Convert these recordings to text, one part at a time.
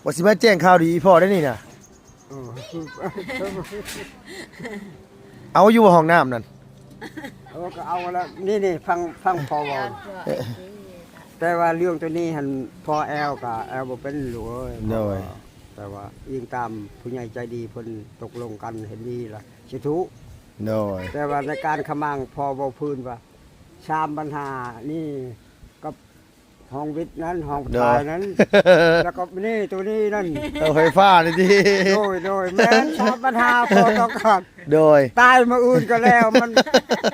ວ່າຊິມາແຈ້ງຂ່າວດີອີ່ພໍ່ໄດ້ນີ້ນະ. ເອີ ເອົາຢູ່ບໍ່ຫ້ອງນ້ຳນັ້ນ? ເອີ ກໍເອົາແລ້ວ ນີ້ໆ ຟັງ ຟັງພໍ່ເວົ້າ. ແຕ່ວ່າເລື່ອງໂຕນີ້ຫັ້ນ ພໍ່ແອວກໍແອວບໍ່ເປັນລູກເອີຍ. ໂດຍ ແຕ່ວ່າອີງຕາມຜູ້ໃຫຍ່ໃຈດີເພິ່ນຕົກລົງກັນເຫັນດີລະຊິທຸ. ໂດຍ ແຕ່ວ່າໃນການຂະມັງ ພໍ່ເວົ້າພື້ນວ່າ ຊາມພັນຫ້ານີ້ກັບຫ້ອງວິດນັ້ນ ຫ້ອງປະທານນັ້ນ ແລ້ວກໍນີ້ໂຕນີ້ນັ້ນ ເອີ ໄຟຟ້ານີ້ຕິ? ໂດຍ ໂດຍ ແມ່ນ ຊາມພັນຫ້າພໍຕ້ອງການ. ໂດຍ ຕາຍມື້ອື່ນກໍແລ້ວ ມັນ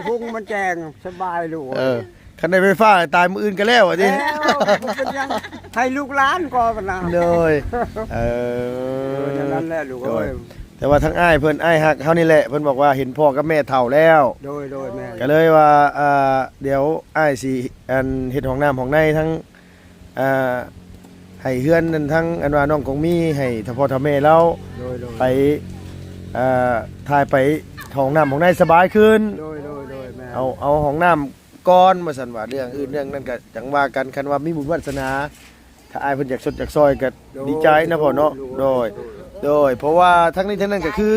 ຮຸ່ງມັນແຈ້ງສະບາຍລູກ. ເອີ ຄັນໄດ້ໄຟຟ້າຕາຍມື້ອື່ນກໍແລ້ວ ວ່າຕິ? ແລ້ວ ບໍ່ເປັນຫຍັງ ໃຫ້ລູກຫຼານກໍບັດນະ. ໂດຍ ເອີ ເອີ ແນວນັ້ນແຫຼະລູກເອີຍ. ແຕ່ວ່າທາງອ້າຍເພິ່ນ ອ້າຍຮັກເຮົານີ້ແຫຼະ ເພິ່ນບອກວ່າເຫັນພໍ່ກັບແມ່ເຖົ້າແລ້ວ. ໂດຍ ໂດຍ ແມ່ນ. ກໍເລີຍວ່າ ອ່າ ດຽວອ້າຍຊິ ອັນ ເຮັດຫ້ອງນ້ຳຫ້ອງໃນທັງ ອ່າ ໃຫ້ເຮືອນນັ້ນ ທັງ ອັນວ່ານ້ອງກອງມີ ໃຫ້ເຖົ້າພໍ່ເຖົ້າແມ່ລາວ ໂດຍ ໂດຍ ໄປ ອ່າ ຖ່າຍໄປຫ້ອງນ້ຳຫ້ອງໃນສະບາຍຂຶ້ນ. ໂດຍ ໂດຍ ໂດຍ ແມ່ນ. ເອົາ ເອົາຫ້ອງນ້ຳກ່ອນ ວ່າຊັ້ນວ່າ ເລື່ອງອື່ນເລື່ອງນັ້ນກໍຈັ່ງວ່າກັນ ຄັນວ່າມີບຸນວາສະໜາ ຖ້າອ້າຍເພິ່ນຢາກຊົດຢາກຊ່ອຍກໍ ໂດຍ ດີໃຈນະພໍ່ເນາະ. ໂດຍ ໂດຍ ໂດຍ ເພາະວ່າທັງນີ້ທັງນັ້ນກໍຄື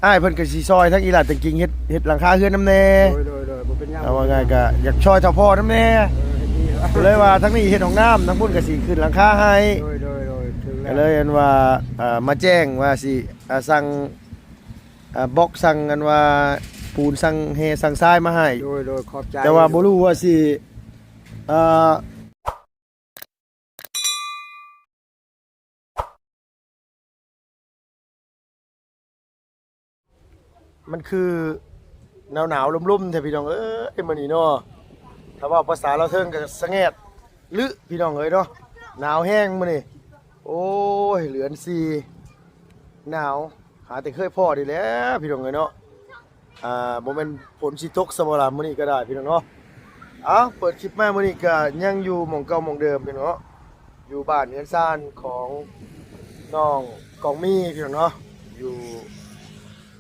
ອ້າຍເພິ່ນກໍຊິຊ່ອຍທັງອີ່ຫຼ້າແຕງກິງເຮັດ ເຮັດຫຼັງຄາເຮືອນນຳແດ່. ໂດຍ ໂດຍ ໂດຍ ບໍ່ເປັນຫຍັງ. ເອົາວ່າງ່າຍກໍຢາກຊ່ອຍເຖົ້າພໍ່ນຳແດ່. ເອີ ດີແລ້ວ ກໍເລີຍວ່າທັງນີ້ເຮັດຫ້ອງນ້ຳ ທັງພຸ້ນກໍຊິຂຶ້ນຫຼັງຄາໃຫ້. ໂດຍ ໂດຍ ໂດຍ ກໍເລີຍອັນວ່າ ເອີ ມາແຈ້ງວ່າຊິ ອ່າ ສັ່ງ ອ່າ ບລັອກ ສັ່ງອັນວ່າປູນ ສັ່ງແຮ່ ສັ່ງຊາຍມາໃຫ້. ໂດຍ ໂດຍ ຂອບໃຈ. ແຕ່ວ່າບໍ່ຮູ້ວ່າຊິ ອ່າ ມັນຄືໜາວໆ ລົມໆ ແທ້ພີ່ນ້ອງເອີຍ ມື້ນີ້ເນາະ. ຖ້າເວົ້າພາສາລາວເທິງກໍສະແງດ ລຶ ພີ່ນ້ອງເອີຍເນາະ. ໜາວແຮງມື້ນີ້ ໂອ້ຍ ເດືອນສີ່ ໜາວ ຫາແຕ່ເຄີຍພໍ້ນີ້ແຫຼະພີ່ນ້ອງເອີຍເນາະ. ອ່າ ບໍ່ແມ່ນຝົນຊິຕົກຊະບໍ່ລະມື້ນີ້ກໍໄດ້ພີ່ນ້ອງເນາະ. ເອົ້າ ເປີດຄລິບມາມື້ນີ້ກໍຍັງຢູ່ໝ່ອງເກົ່າໝ່ອງເດີມພີ່ນ້ອງເນາະ ຢູ່ບ້ານເຮືອນຊານຂອງນ້ອງກອງມີພີ່ນ້ອງເນາະ ຢູ່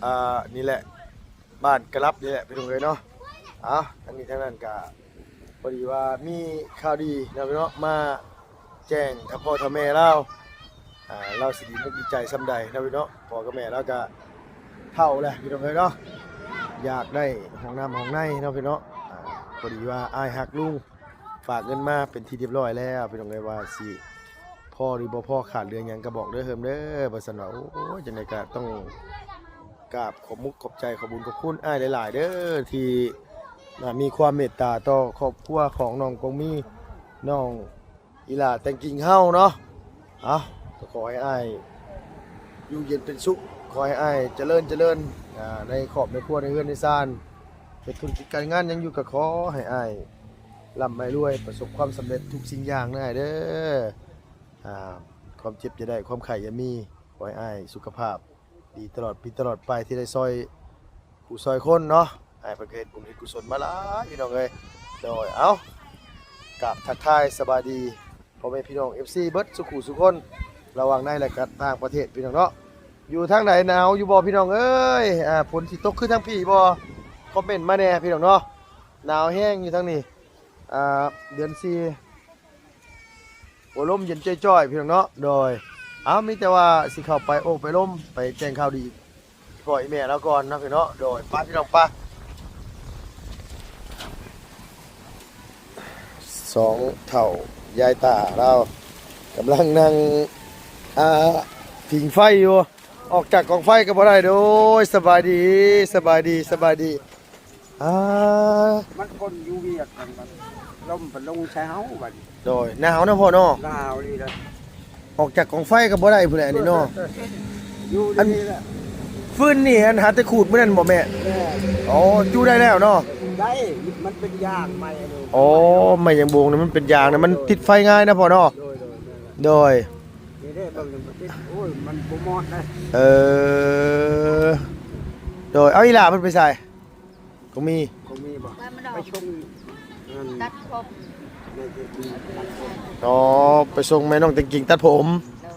ອ່າ ນີ້ແຫຼະ ບ້ານກະລັບນີ້ແຫຼະພີ່ນ້ອງເອີຍເນາະ. ເອົ້າ ທັງນີ້ທັງນັ້ນກໍພໍດີວ່າມີຂ່າວດີເນາະພີ່ນ້ອງເນາະ ມາ ແຈ້ງເຖົ້າພໍ່ເຖົ້າແມ່ລາວ ອ່າ ລາວຊິດີມຸກດີໃຈສ່ຳໃດເນາະພີ່ນ້ອງ. ພໍ່ກັບແມ່ລາວກະເຖົ້າແລ້ວພີ່ນ້ອງເອີຍເນາະ ຢາກໄດ້ຫ້ອງນ້ຳຫ້ອງໃນເນາະພີ່ນ້ອງ. ອ່າ ພໍດີວ່າອ້າຍຮັກລຸງຝາກເງິນມາເປັນທີ່ຮຽບຮ້ອຍແລ້ວພີ່ນ້ອງເອີຍ ວ່າຊິພໍຫຼືບໍ່ພໍ ຂາດເຫຼືອຫຍັງກໍບອກເດີເຮີມເດີ ວ່າຊັ້ນວ່າ. ໂອ້ຍ ຈັ່ງໃດກໍຕ້ອງກາບຂອບມຸກຂອບໃຈ ຂອບບຸນຂອບຄຸນອ້າຍຫຼາຍໆເດີ ທີ່ ອ່າ ມີຄວາມເມດຕາຕໍ່ຄອບຄົວຂອງນ້ອງກອງມີ ນ້ອງ ອີ່ຫຼ້າແຕງກິງເຮົາເນາະ. ເອົ້າ ກໍຂໍໃຫ້ອ້າຍຢູ່ເຢັນເປັນສຸກ ຂໍໃຫ້ອ້າຍຈະເລີນ ຈະເລີນ ອ່າ ໃນຄອບໃນຄົວ ໃນເຮືອນໃນຊານ ເຮັດທຸລະກິດການງານຫຍັງຢູ່ ກໍຂໍໃຫ້ອ້າຍລ່ຳໃຫ້ລວຍ ປະສົບຄວາມສຳເລັດທຸກສິ່ງຢ່າງເດີອ້າຍເດີ. ອ່າ ຄວາມເຈັບຢ່າໄດ້ ຄວາມໄຂ້ຢ່າມີ ຂໍໃຫ້ອ້າຍສຸຂະພາບ ດີຕະຫຼອດປີຕະຫຼອດໄປ ທີ່ໄດ້ຊ່ອຍຜູ້ຊ່ອຍຄົນເນາະ. ອ້າຍເພິ່ນກໍເຮັດບຸນເຮັດກຸສົນມາຫຼາຍພີ່ນ້ອງເອີຍ. ໂດຍ ເອົ້າ ກາບທັກທາຍສະບາຍດີພໍ່ແມ່ພີ່ນ້ອງ ເອັຟຊີ ເບິດສູ່ຄູ່ສູ່ຄົນ ລະຫວ່າງໃນ ແລະ ກະຕ່າງປະເທດພີ່ນ້ອງເນາະ. ຢູ່ທາງໃດໜາວຢູ່ບໍ່ພີ່ນ້ອງເອີຍ? ອ່າ ຝົນຊິຕົກຄືທາງພີ້ບໍ່? ຄອມເມັນມາແດ່ພີ່ນ້ອງເນາະ. ໜາວແຮງຢູ່ທາງນີ້ ອ່າ ເດືອນສີ່ ໂອ້ ລົມເຢັນຈ້ອຍໆ ພີ່ນ້ອງເນາະ. ໂດຍ ເອົ້າ ມີແຕ່ວ່າຊິເຂົ້າໄປໂອ້ໄປລົມ ໄປແຈ້ງຂ່າວດີອີ່ພໍ່ອີ່ແມ່ລາວກ່ອນເນາະພີ່ນ້ອງ. ໂດຍ ໄປພີ່ນ້ອງ ໄປ. ສອງເຖົ້າຍາຍຕາລາວກຳລັງນັ່ງ ອ່າ ຜິງໄຟຢູ່ ອອກຈາກກອງໄຟກໍບໍ່ໄດ້. ໂດຍ ສະບາຍດີ ສະບາຍດີ ສະບາຍດີ. ອ່າ ມັນຄົນຢູ່ວຽກກັນ ມັນລົມພັດລົມໃສ່ເຮົາບັດນີ້. ໂດຍ ໜາວເນາະພໍ່ເນາະ ໜາວນີ້ແຫຼະ. ອອກຈາກກອງໄຟກໍບໍ່ໄດ້ພຸ້ນແຫຼະອັນນີ້ເນາະ. ຢູ່ ອັນນີ້ແຫຼະ ຟືນນີ້ ອັນຫາແຕ່ຂູດມື້ນັ້ນບໍ່ແມ່? ແມ່ນ. ອໍ ຈຸໄດ້ແລ້ວເນາະ. ໄດ້ ມັນເປັນຢາງໄມ້ອັນນີ້. ອໍ ໄມ້ຢາງໂບງນີ້ມັນເປັນຢາງນະ ໂດຍ ມັນຕິດໄຟງ່າຍນະພໍ່ເນາະ. ໂດຍ ໂດຍ ແມ່ນແຫຼະ. ໂດຍ ນີ້ເດ້ ເບິ່ງນີ້ມັນຕິດ ໂອ້ຍ ມັນບໍ່ມອດເດ້. ເອີ ໂດຍ ເອົາ ອີ່ຫຼ້າເພິ່ນໄປໃສ? ກອງມີ ກອງມີບໍ່? ໄປສົ່ງ ຕັດຜົມ. ອໍ ໄປສົ່ງແມ່ນ້ອງແຕງກິງຕັດຜົມ. ໂດຍ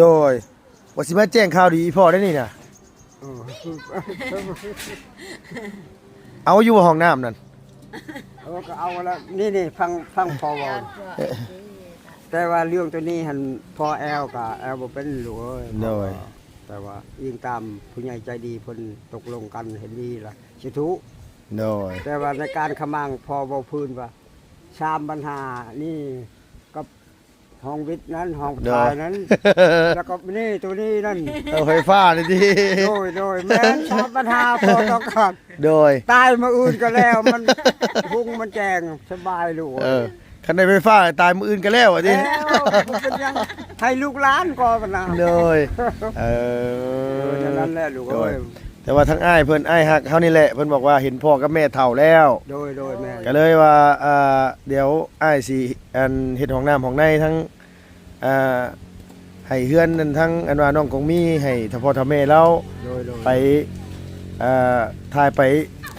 ໂດຍ ວ່າຊິມາແຈ້ງຂ່າວດີອີ່ພໍ່ໄດ້ນີ້ນະ. ເອີ ເອົາຢູ່ບໍ່ຫ້ອງນ້ຳນັ້ນ? ເອີ ກໍເອົາແລ້ວ ນີ້ໆ ຟັງ ຟັງພໍ່ເວົ້າ. ແຕ່ວ່າເລື່ອງໂຕນີ້ຫັ້ນ ພໍ່ແອວກໍແອວບໍ່ເປັນລູກເອີຍ. ໂດຍ. ແຕ່ວ່າອີງຕາມຜູ້ໃຫຍ່ໃຈດີເພິ່ນຕົກລົງກັນເຫັນດີລະ ສາທຸ. ໂດຍ. ແຕ່ວ່າໃນການຂະໝາງ ພໍ່ເວົ້າພື້ນວ່າ ສາມບັນຫານີ້ກັບຫ້ອງວິດນັ້ນ ຫ້ອງ ໂດຍ ຖ່າຍນັ້ນ ແລ້ວກໍນີ້ ໂຕນີ້ນັ້ນ ເຕົາໄຟຟ້ານີ້ຕິ? ໂດຍ ໂດຍ ແມ່ນ ສາມບັນຫາ ພໍ່ຕ້ອງການ. ໂດຍ. ຕາຍມື້ອື່ນກໍແລ້ວ ມັນຮຸ່ງມັນແຈ້ງ ສະບາຍລູກເອີຍ. ເອີ ຄັນໄດ້ໄຟຟ້າຕາຍມື້ອື່ນກໍແລ້ວ ວ່າຕິ? ແລ້ວ ບໍ່ເປັນຫຍັງ ໃຫ້ລູກຫຼານກໍບັດນະ. ໂດຍ. ເອີ ໂດຍ ນັ້ນແຫຼະລູກເອີຍ. ໂດຍ. ແຕ່ວ່າທາງອ້າຍເພິ່ນ ອ້າຍຮັກເຮົານີ້ແຫຼະ ເພິ່ນບອກວ່າເຫັນພໍ່ກັບແມ່ເຖົ້າແລ້ວ. ໂດຍ ໂດຍ ແມ່ນ. ກໍເລີຍວ່າ ອ່າ ດຽວອ້າຍຊິ ອັນ ເຮັດຫ້ອງນ້ຳຫ້ອງໃນທັງ ອ່າ ໃຫ້ເຮືອນນັ້ນ ທັງ ອັນວ່ານ້ອງກອງມີ ໃຫ້ເຖົ້າພໍ່ເຖົ້າແມ່ລາວ ໂດຍ ໂດຍ ໄປ ອ່າ ຖ່າຍໄປ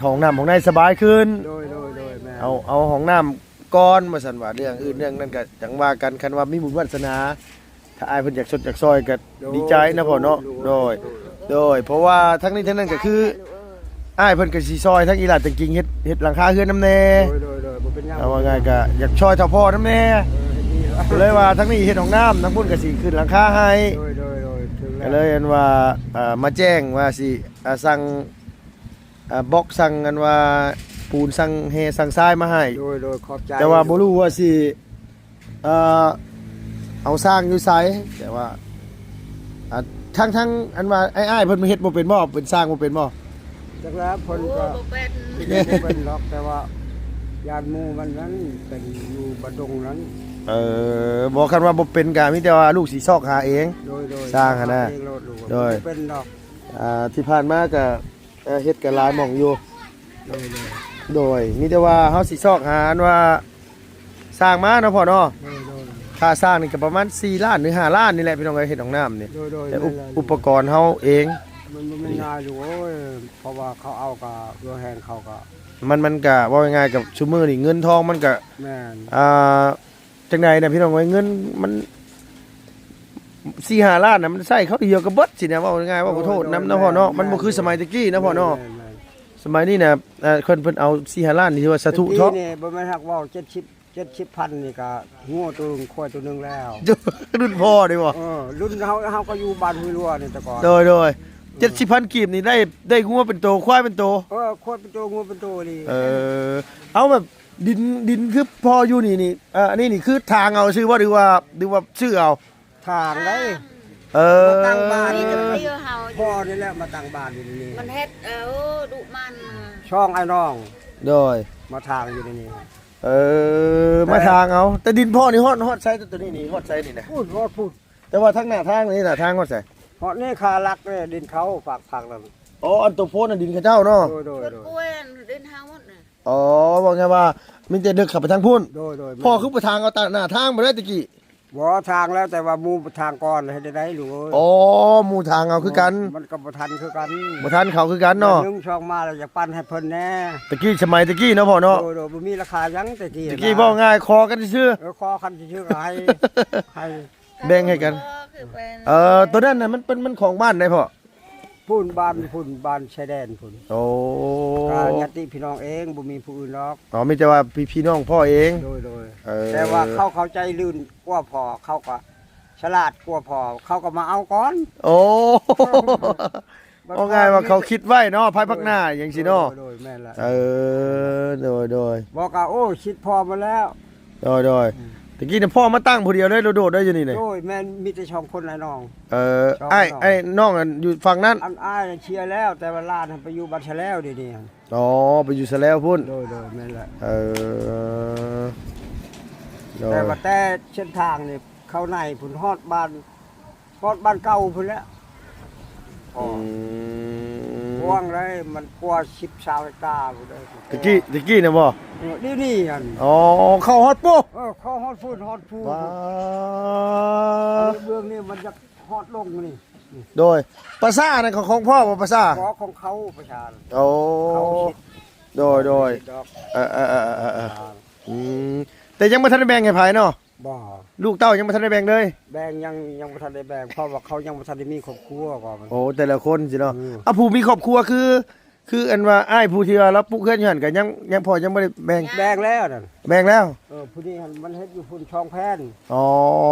ຫ້ອງນ້ຳຫ້ອງໃນສະບາຍຂຶ້ນ. ໂດຍ ໂດຍ ໂດຍ ແມ່ນ. ເອົາ ເອົາຫ້ອງນ້ຳກ່ອນ ວ່າຊັ້ນວ່າ ເລື່ອງອື່ນເລື່ອງນັ້ນກໍຈັ່ງວ່າກັນ ຄັນວ່າມີບຸນວາສະໜາ ຖ້າອ້າຍເພິ່ນຢາກຊົດຢາກຊ່ອຍກໍ ໂດຍ ດີໃຈນະພໍ່ເນາະ. ໂດຍ ໂດຍ ໂດຍ ໂດຍ ເພາະວ່າທັງນີ້ທັງນັ້ນກໍຄື ອ້າຍເພິ່ນກໍຊິຊ່ອຍທັງອີຫຼາດຕະກິງເຮັດ ເຮັດຫຼັງຄາເຮືອນນຳແດ່. ໂດຍ ໂດຍ ໂດຍ ບໍ່ເປັນຫຍັງ. ເອົາວ່າງ່າຍກໍຢາກຊ່ອຍເຖົ້າພໍ່ນຳແດ່. ເອີ ເຮັດດີແລ້ວ ກໍເລີຍວ່າທັງນີ້ເຮັດຫ້ອງນ້ຳ ທາງພຸ້ນກໍຊິຂຶ້ນຫຼັງຄາໃຫ້. ໂດຍ ໂດຍ ໂດຍ ຖືກແລ້ວ. ກໍເລີຍອັນວ່າ ເອີ ມາແຈ້ງວ່າຊິ ອ່າ ສັ່ງ ອ່າ ບລັອກ ສັ່ງອັນວ່າປູນ ສັ່ງແຮ່ ສັ່ງຊາຍມາໃຫ້. ໂດຍ ໂດຍ ຂອບໃຈ. ແຕ່ວ່າບໍ່ຮູ້ວ່າຊິ ເອີ ເອົາສ້າງຢູ່ໃສ ແຕ່ວ່າ ອ່າ ທັງ ທັງອັນວ່າອ້າຍໆເພິ່ນເຮັດບໍ່ເປັນບໍ່? ເປັນຊ່າງບໍ່ເປັນບໍ່? ຈັກແລ້ວ ເພິ່ນກໍ ໂອ້ ບໍ່ເປັນ ບໍ່ເປັນດອກ ແຕ່ວ່າຢ້ານໝູ່ມັນນັ້ນ ເປັນຢູ່ບ້ານດົງນັ້ນ. ເອີ ບໍ່ ຄັນວ່າບໍ່ເປັນກໍມີແຕ່ວ່າລູກຊິຊອກຫາເອງ. ໂດຍ ໂດຍ ຊ່າງຫັ້ນນະ. ເອງໂລດລູກ. ໂດຍ. ບໍ່ເປັນດອກ. ອ່າ ທີ່ຜ່ານມາກໍ ເອີ ເຮັດກັນຫຼາຍໝ່ອງຢູ່. ໂດຍ ໂດຍ ໂດຍ ມີແຕ່ວ່າເຮົາຊິຊອກຫາອັນວ່າສ້າງມາເນາະພໍ່ເນາະ. ໂດຍ ໂດຍ ໂດຍ. ຄ່າສ້າງນີ້ກໍປະມານສີ່ລ້ານ ຫຼື ຫ້າລ້ານນີ້ແຫຼະ ພີ່ນ້ອງເອີຍ ເຮັດຫ້ອງນ້ຳນີ້. ໂດຍ ໂດຍ ແຕ່ອຸປະກອນເຮົາເອງ. ມັນບໍ່ແມ່ນງ່າຍລູກເອີຍ ເພາະວ່າເຂົາເອົາກໍເຫື່ອແຮງເຂົາກໍ ມັນ ມັນກໍເວົ້າງ່າຍໆ ກັບຊຸມື້ນີ້ເງິນທອງມັນກໍ ແມ່ນ ອ່າ ຈັ່ງໃດນະພີ່ນ້ອງເອີຍ ເງິນມັນສີ່ຫ້າລ້ານນະ ມັນໃຊ້ເຂົາດຽວກໍເບິດຊີ້ນະ ເວົ້າງ່າຍໆ ເວົ້າຂໍໂທດນຳເນາະພໍ່ເນາະ. ໂດຍ ໂດຍ ມັນບໍ່ຄືສະໄໝແຕ່ກີ້ນະພໍ່ເນາະ. ແມ່ນໆ ສະໄໝນີ້ນະ ເອີ ເພິ່ນ ເພິ່ນເອົາສີ່ຫ້າລ້ານນີ້ຖືວ່າສາທຸເນາະ. ແຕ່ກີ້ນີ້ບໍ່ແມ່ນຮັກເວົ້າ ເຈັດສິບ ເຈັດສິບພັນນີ້ກໍງົວໂຕໜຶ່ງ ຄວາຍໂຕໜຶ່ງແລ້ວ. ລຸ້ນພໍ່ເດ້ບໍ່? ເອີ ລຸ້ນເຮົາ ເຮົາກໍຢູ່ບ້ານຫ້ວຍຫຼວງນີ້ແຕ່ກ່ອນ. ໂດຍ ໂດຍ. ເອີ ເຈັດສິບພັນກີບນີ້ໄດ້ ໄດ້ງົວເປັນໂຕ ຄວາຍເປັນໂຕ. ເອີ ຄວາຍເປັນໂຕ ງົວເປັນໂຕນີ້. ເອີ ເອົາແບບ ດິນ ດິນຄືພໍ່ຢູ່ນີ້ນີ້ ເອີ ອັນນີ້ນີ້ຄືຖາງເອົາຊື່ບໍ່ ຫຼືວ່າ ຫຼືວ່າຊື້ເອົາ? ຖາງໄດ໋. ເອີ ມາຕັ້ງບ້ານນີ້ ພໍ່ນີ້ແຫຼະມາຕັ້ງບ້ານຢູ່ນີ້. ມັນເຮັດ ເອີ ດຸມັນ ຊ່ອງອ້າຍນ້ອງ. ໂດຍ. ມາຖາງຢູ່ໃນນີ້. ເອີ ແຕ່ ມາຖາງເອົາ. ແຕ່ດິນພໍ່ນີ້ຮອດ ຮອດໃສ? ຕົວນີ້ນີ້ຮອດໃສນີ້ນະ? ພຸ້ນ ຮອດພຸ້ນ. ແຕ່ວ່າທາງໜ້າທາງນີ້ນະ ທາງຮອດໃສ? ຮອດນີ້ຄາຫຼັກເດ້ ດິນເຂົາຝາກ ຝາກນັ້ນ. ອໍ ອັນຕົວໂພນນະ ດິນເຂົາເຈົ້າເນາະ? ໂດຍ ໂດຍ ໂດຍ. ເບິດ ໂອ້ຍ ດິນເຮົາໝົດນະ. ອໍ ເວົ້າງ່າຍວ່າມີແຕ່ເດິກເຂົ້າໄປທາງພຸ້ນ. ໂດຍ ໂດຍ. ພໍ່ຄືໄປທາງເອົາຕາ ໜ້າທາງບໍ່ໄດ້ແຕ່ກີ້? ບໍ່ ທາງແລ້ວ ແຕ່ວ່າໝູ່ທາງກ່ອນ ເຮັດໄດ້ໄດ໋ລູກເອີຍ. ອໍ ໝູ່ທາງເອົາຄືກັນ. ມັນກໍບໍ່ທັນຄືກັນ. ບໍ່ທັນເຂົາຄືກັນເນາະ. ໜຶ່ງຊ່ອງມາແລ້ວຢາກປັນໃຫ້ເພິ່ນແດ່. ແຕ່ກີ້ ສະໄໝແຕ່ກີ້ເນາະພໍ່ເນາະ. ໂດຍ ໂດຍ. ບໍ່ມີລາຄາຫຍັງແຕ່ກີ້. ແຕ່ກີ້ເວົ້າງ່າຍ ຂໍກັນຊື່ໆ. ເອີ ຂໍກັນຊື່ໆ ກໍໃຫ້ ໃຫ້ ແບ່ງໃຫ້ກັນ. ເອີ ຕົວນັ້ນນະ ມັນເປັນ ມັນຂອງບ້ານໃດພໍ່? ພຸ້ນ ບ້ານພຸ້ນ ບ້ານຊາຍແດນພຸ້ນ. ໂອ້ ກໍຍາດຕິພີ່ນ້ອງເອງ ບໍ່ມີຜູ້ອື່ນດອກ. ອໍ ມີແຕ່ວ່າພີ່ ພີ່ນ້ອງພໍ່ເອງ. ໂດຍ ໂດຍ. ເອີ ແຕ່ວ່າເຂົາເຂົ້າໃຈລື່ນກວ່າພໍ່ ເຂົາກໍສະຫຼາດກວ່າພໍ່ ເຂົາກໍມາເອົາກ່ອນ. ໂອ້ ເວົ້າງ່າຍວ່າເຂົາຄິດໄວ້ເນາະ ພາຍພາກໜ້າຫຍັງຊີ້ເນາະ. ໂດຍ ໂດຍ ແມ່ນລະ. ເອີ ໂດຍ ໂດຍ. ບອກວ່າ ໂອ້ ຄິດພໍໝົດແລ້ວ. ໂດຍ ໂດຍ. ອືມ ແຕ່ກີ້ນີ້ພໍ່ມາຕັ້ງຜູ້ດຽວເລີຍ ໂດດໆ ເລີຍຢູ່ນີ້ນະ. ໂດຍ ແມ່ນ ມີແຕ່ສອງຄົນ ອ້າຍນ້ອງ. ເອີ ສອງ ອ້າຍນ້ອງ ອ້າຍນ້ອງນັ້ນຢູ່ຝັ່ງນັ້ນ. ອັນອ້າຍເສຍແລ້ວ ແຕ່ວ່າຫຼານໄປຢູ່ບ້ານຊະແລ້ວດຽວນີ້. ອໍ ໄປຢູ່ຊະແລ້ວພຸ້ນ. ໂດຍ ໂດຍ ແມ່ນແຫຼະ. ເອີ ໂດຍ. ແຕ່ວ່າແຕ່ເສັ້ນທາງນີ້ ເຂົ້າໃນພຸ້ນ ຮອດບ້ານ ຮອດບ້ານເກົ່າພຸ້ນແຫຼະ. ອືມ ກວ້າງເລີຍ ມັນກວ່າສິບ ຊາວເຮັກຕາພຸ້ນເດ້. ແຕ່ກີ້ ແຕ່ກີ້ນະບໍ່? ເອີ ດຽວນີ້ຫັ້ນ. ອໍ ເຂົ້າຮອດພຸ້ນ. ເອີ ເຂົ້າຮອດພຸ້ນ ຮອດພູ. ວ້າ ອັນນີ້ເບື້ອງນີ້ມັນຈະຮອດລົງນີ້. ໂດຍ. ປາສານັ້ນຂອງ ຂອງພໍ່ບໍ່ປາສາ? ບໍ່ ຂອງເຂົາປາສາ. ໂອ້ ເຂົາຊິດ. ໂດຍ ໂດຍ. ເອີ ເອີ ເອີ ເອີ ເອີ ອ່າ ອືມ ແຕ່ຍັງບໍ່ທັນໄດ້ແບ່ງໃຫ້ໃຜເນາະ? ບໍ່ ລູກເຕົ້າຍັງບໍ່ທັນໄດ້ແບ່ງເລີຍ? ແບ່ງ ຍັງ ຍັງບໍ່ທັນໄດ້ແບ່ງ ເພາະວ່າເຂົາຍັງບໍ່ທັນໄດ້ມີຄອບຄົວກໍ. ໂອ້ ແຕ່ລະຄົນຊິເນາະ. ເອີ ເອົາ ຜູ້ມີຄອບຄົວຄື ຄືອັນວ່າອ້າຍຜູ້ທີ່ວ່າລາວປຸກເຮືອນຢູ່ຫັ້ນກໍຍັງ ຍັງ ພໍ່ຍັງບໍ່ໄດ້ແບ່ງ ແບ່ງແລ້ວນັ້ນ ແບ່ງແລ້ວ. ເອີ ຜູ້ນີ້ຫັ້ນມັນເຮັດຢູ່ພຸ້ນສອງແຜ່ນ. ອໍ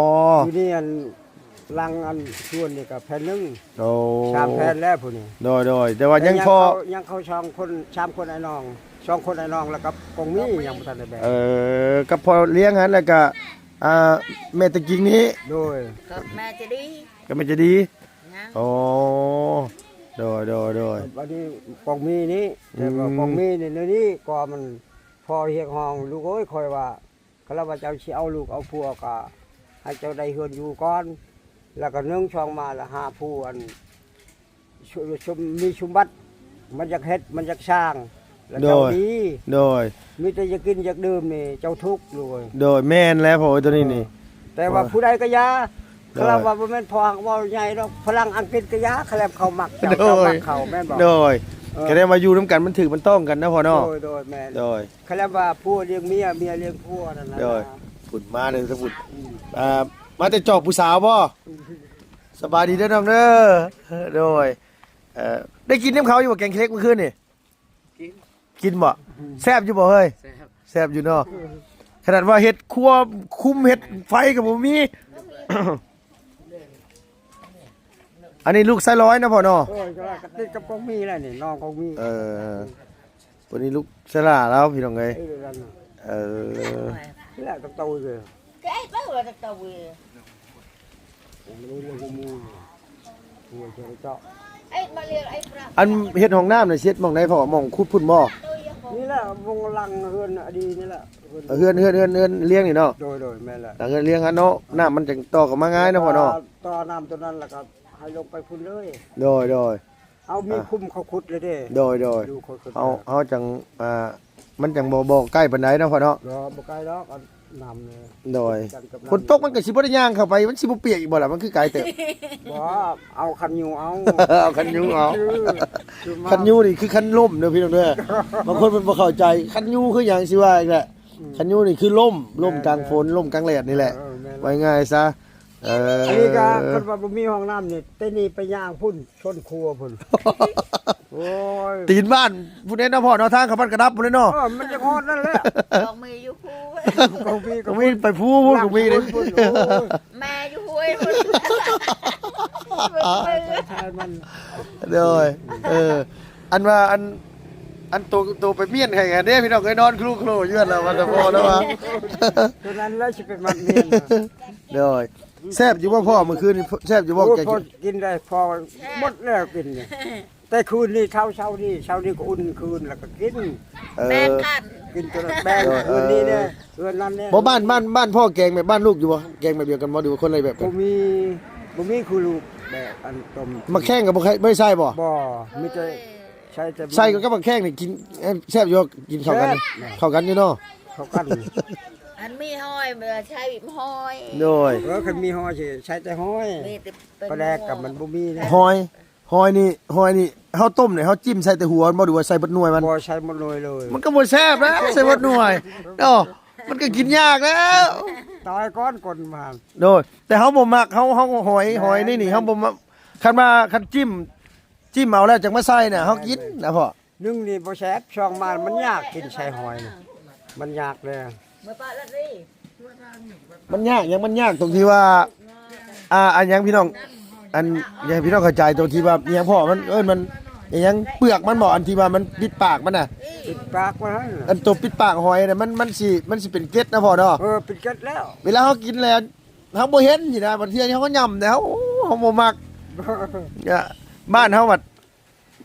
ຢູ່ນີ້ອັນ ຫຼັງອັນສວນນີ້ກໍແຜ່ນໜຶ່ງ. ໂອ້ ສາມແຜ່ນແລ້ວຜູ້ນີ້. ໂດຍໆ ແຕ່ວ່າຍັງພໍ ຍັງເຂົາສອງຄົນ ສາມຄົນອ້າຍນ້ອງ ສອງຄົນອ້າຍນ້ອງ ແລ້ວກໍກົງມີຍັງບໍ່ທັນໄດ້ແບ່ງ. ເອີ ກັບພໍ່ລ້ຽງຫັ້ນ ແລ້ວກໍ ອ່າ ແມ່ຕະກິງນີ້. ໂດຍ ກັບແມ່ຈະດີ ກັບແມ່ຈະດີ. ຍັງ ໂອ້ ໂດຍໆໆ ບັດນີ້ກົງມີນີ້ ແຕ່ວ່າ ອືມ ກົງມີນີ້ ແນວນີ້ກໍມັນ ພໍ່ຮຽກຮ້ອງ ລູກເອີຍ ຂ້ອຍວ່າ ຄັນລະວ່າເຈົ້າຊິເອົາລູກເອົາຜົວ ກໍໃຫ້ເຈົ້າໄດ້ເຮືອນຢູ່ກ່ອນ ແລ້ວກໍໜຶ່ງ ສອງ ມາລະຫາຜູ້ອັນ ສົມ ສົມ ມີສົມບັດ ມັນຢາກເຮັດ ມັນຢາກສ້າງ ແລ້ວເຈົ້າ ໂດຍ ດີ ໂດຍ ມີແຕ່ຢາກກິນຢາກດື່ມນີ້ ເຈົ້າທຸກລູກເອີຍ. ໂດຍ ແມ່ນແລ້ວພໍ່ເອີຍ ໂຕນີ້ນີ້ ເອີ ແຕ່ວ່າ ໂດຍ ຜູ້ໃດກໍຢ່າ ໂດຍ ຄັນລະວ່າບໍ່ແມ່ນພໍ່ຮັກເວົ້າໃຫຍ່ດອກ ຝຣັ່ງອັງກິດກໍຢ່າ ຄັນລະເຂົາມັກເຈົ້າ ໂດຍ ເຈົ້າມັກເຂົາ ແມ່ນບໍ່? ໂດຍ ເອີ ກໍໄດ້ວ່າຢູ່ນຳກັນ ມັນຖືກມັນຕ້ອງກັນນະພໍ່ເນາະ. ໂດຍໆ ແມ່ນ ໂດຍ ຄັນລະວ່າຜົວລ້ຽງເມຍ ເມຍລ້ຽງຜົວນັ້ນນະ. ໂດຍ ພຸ້ນມາເດີ ສະພຸດ ອືມ ອ່າ ມາແຕ່ຈອກຜູ້ສາວບໍ່? ສະບາຍດີເດີນ້ອງເດີ. ໂດຍ ເອີ ໄດ້ກິນນຳເຂົາຢູ່ບໍ່ ແກງຂີ້ເຫຼັກມື້ຄືນນີ້? ກິນ ກິນບໍ່? ອືມ ແຊບຢູ່ບໍ່ເຮີ້ຍ? ແຊບ ແຊບຢູ່ເນາະ. ຂະໜາດວ່າເຮັດຄົວຄຸມເຮັດໄຟກໍບໍ່ມີ. ອັນນີ້ລູກຊາຍລອຍນະພໍ່ເນາະ. ໂອ້ຍ ກໍຕິດກັບກົງມີແລ້ວນີ້ ນ້ອງກົງມີ. ເອີ ຜູ້ນີ້ລູກຊາຍຫຼ້າລາວ ພີ່ນ້ອງເອີຍ. ເອີ ນັ້ນນະ ເອີ ນີ້ແຫຼະ ຕັບເຕົ້າເລີຍ ອັນເຮັດຫ້ອງນ້ຳນີ້ຊິເຮັດໝ່ອງໃດພໍ່? ໝ່ອງຂຸດພຸ້ນບໍ່? ນີ້ແຫຼະ ໝ່ອງຫຼັງເຮືອນອະດີນີ້ແຫຼະ ເຮືອນ ເຮືອນ ເຮືອນ ເຮືອນລ້ຽງນີ້ເນາະ. ໂດຍໆ ແມ່ນແຫຼະ ຫຼັງເຮືອນລ້ຽງຫັ້ນເນາະ ນ້ຳມັນຈັ່ງຕໍ່ເຂົ້າມາງ່າຍເນາະພໍ່ເນາະ. ຕໍ່ນ້ຳຕົວນັ້ນແລ້ວກໍໃຫ້ລົງໄປພຸ້ນເລີຍ. ໂດຍໆ ເຮົາມີ ອ່າ ຂຸມເຂົາຂຸດເລີຍເດ້. ໂດຍໆ ເຮົາ ເຮົາຈັ່ງ ອ່າ ມັນຈັ່ງບໍ່ ບໍ່ໃກ້ປານໃດເນາະພໍ່ເນາະ. ບໍ່ ບໍ່ໃກ້ດອກ ອັນນ້ຳນີ້. ໂດຍ ຝົນຕົກມັນກໍຊິບໍ່ໄດ້ຍ່າງເຂົ້າໄປ ມັນຊິບໍ່ປຽກອີກບໍ່ລະ? ມັນຄືໄກເຕີບ. ບໍ່ ເອົາຄັນຍູ້ເອົາ ເອົາຄັນຍູ້ເອົາ. ຄື ຄື ຄັນຍູ້ນີ້ຄືຄັນລົ້ມເດີພີ່ນ້ອງເດີ. ບາງຄົນເພິ່ນບໍ່ເຂົ້າໃຈ ຄັນຍູ້ຄືຫຍັງ ຊິວ່າອີກແຫຼະ. ອືມ ຄັນຍູ້ນີ້ຄືລົ້ມ ລົ້ມກາງຝົນ ລົ້ມກາງແດດນີ້ແຫຼະ. ເອີ ແມ່ນ ວ່າງ່າຍຊະ. ເອີ ອັນນີ້ກໍຄັນວ່າບໍ່ມີຫ້ອງນ້ຳນີ້ ແຕ່ນີ້ໄປຍ່າງພຸ້ນ ຊົນຄົວພຸ້ນ. ໂອ້ຍ ຕີນບ້ານພຸ້ນເດ້ເນາະພໍ່ເນາະ ທາງເຂົ້າບ້ານກະດັບພຸ້ນເດ້ເນາະ. ເອີ ມັນຈະຮອດນັ້ນແຫຼະ ກອງມີຢູ່ພູ ກອງມີ ກອງມີໄປພູພຸ້ນ ກອງມີ ໂອ້ຍ ແມ່ຢູ່ຫ້ວຍພຸ້ນ. ໂດຍ ເອີ ອັນວ່າ ອັນ ອັນໂຕ ໂຕໄປມ້ຽນໃຫ້ກັນເດ້ພີ່ນ້ອງເອີຍ ນອນຄລຸໂຄລຢູ່ຫັ້ນລະ ວ່າແຕ່ພໍແລ້ວວ່າ ຕົວນັ້ນແຫຼະຊິໄປມັດມ້ຽນ. ໂດຍ ແຊບຢູ່ບໍ່ພໍ່ ມື້ຄືນນີ້ແຊບຢູ່ບໍ່? ໂອ້ຍ ແກງ ພໍກິນໄດ້ ພໍໝົດແລ້ວກິນນີ້. ແຕ່ຄືນນີ້ ເຊົ້າ ເຊົ້ານີ້ ເຊົ້ານີ້ກໍອຸ່ນຄືນ ແລ້ວກໍກິນ. ເອີ ແບ່ງກັນ ກິນຕົວນັ້ນແບ່ງ. ເອີ ເອີ ຄືນນີ້ເດ້ ເອີ ເຮືອນນັ້ນເດ້. ບໍ່ ບ້ານ ບ້ານ ບ້ານພໍ່ແກງແບບບ້ານລູກຢູ່ບໍ່? ແກງແບບດຽວກັນບໍ່ ຫຼືວ່າຄົນລະແບບກັນ? ບໍ່ມີ ບໍ່ມີຄືລູກແບບອັນຕົ້ມ. ໝາກແຂ້ງກໍບໍ່ ບໍ່ໄດ້ໃສ່ບໍ່? ບໍ່ ມີແຕ່ ໃສ່ແຕ່ ໃສ່ກັບໝາກແຂ້ງນີ້ກິນ ເອີ ແຊບຢູ່ ກິນເຂົ້າກັນ. ແຊບ ເຂົ້າກັນຢູ່ເນາະ ເຂົ້າກັນ. ອັນມີຫອຍ ເມື່ອໃຊ້ຫອຍ. ໂດຍ ເອີ ຄັນມີຫອຍຊິໃສ່ແຕ່ຫອຍ ມີແຕ່ ປາແດກກໍມັນບໍ່ມີນະ. ຫອຍ ຫອຍນີ້ ຫອຍນີ້ເຮົາຕົ້ມນີ້ ເຮົາຈິ້ມໃສ່ແຕ່ຫົວມັນບໍ່ ຫຼືວ່າໃສ່ເບິດໜ່ວຍມັນ? ບໍ່ ໃສ່ໝົດໜ່ວຍເລີຍ. ມັນກໍບໍ່ແຊບແລ້ວ ໃສ່ເບິດໜ່ວຍເນາະ ມັນກໍກິນຍາກແລ້ວ ຕາຍກ່ອນຄົນມັນ. ໂດຍ ແຕ່ເຮົາບໍ່ມັກ ເຮົາ ເຮົາຫອຍ ແມ່ນ ຫອຍນີ້ນີ້ ເຮົາບໍ່ມັກ. ຄັນວ່າ ຄັນຈິ້ມ ຈິ້ມເອົາແລ້ວຈັ່ງມາໃສ່ນະ ເຮົາກິນນະພໍ່. ໜຶ່ງນີ້ບໍ່ແຊບ ສອງມາມັນຍາກກິນໃສ່ຫອຍນະ ມັນຍາກເລີຍ. ມັນຍາກຫຍັງ? ມັນຍາກຕົງທີ່ວ່າ ອ່າ ອັນຫຍັງພີ່ນ້ອງ ອັນ ຢາກໃຫ້ພີ່ນ້ອງເຂົ້າໃຈຕົງທີ່ວ່າ ອີຫຍັງພໍ່ ມັນເອີ້ນມັນອີຫຍັງ ເປືອກມັນບໍ ອັນທີ່ວ່າມັນປິດປາກມັນນະ? ປິດປາກມັນຫັ້ນນະ ອັນໂຕປິດປາກຫອຍນະ ມັນ ມັນຊິ ມັນຊິເປັນເກັດນະພໍ່ເນາະ. ເອີ ເປັນເກັດແລ້ວ ເວລາເຮົາກິນແລ້ວ ເຮົາບໍ່ເຫັນຊີ້ນະ ບາງເທື່ອເຮົາກໍຫຍ້ຳແລ້ວ ເຮົາບໍ່ມັກ. ບ້ານເຮົາບັດ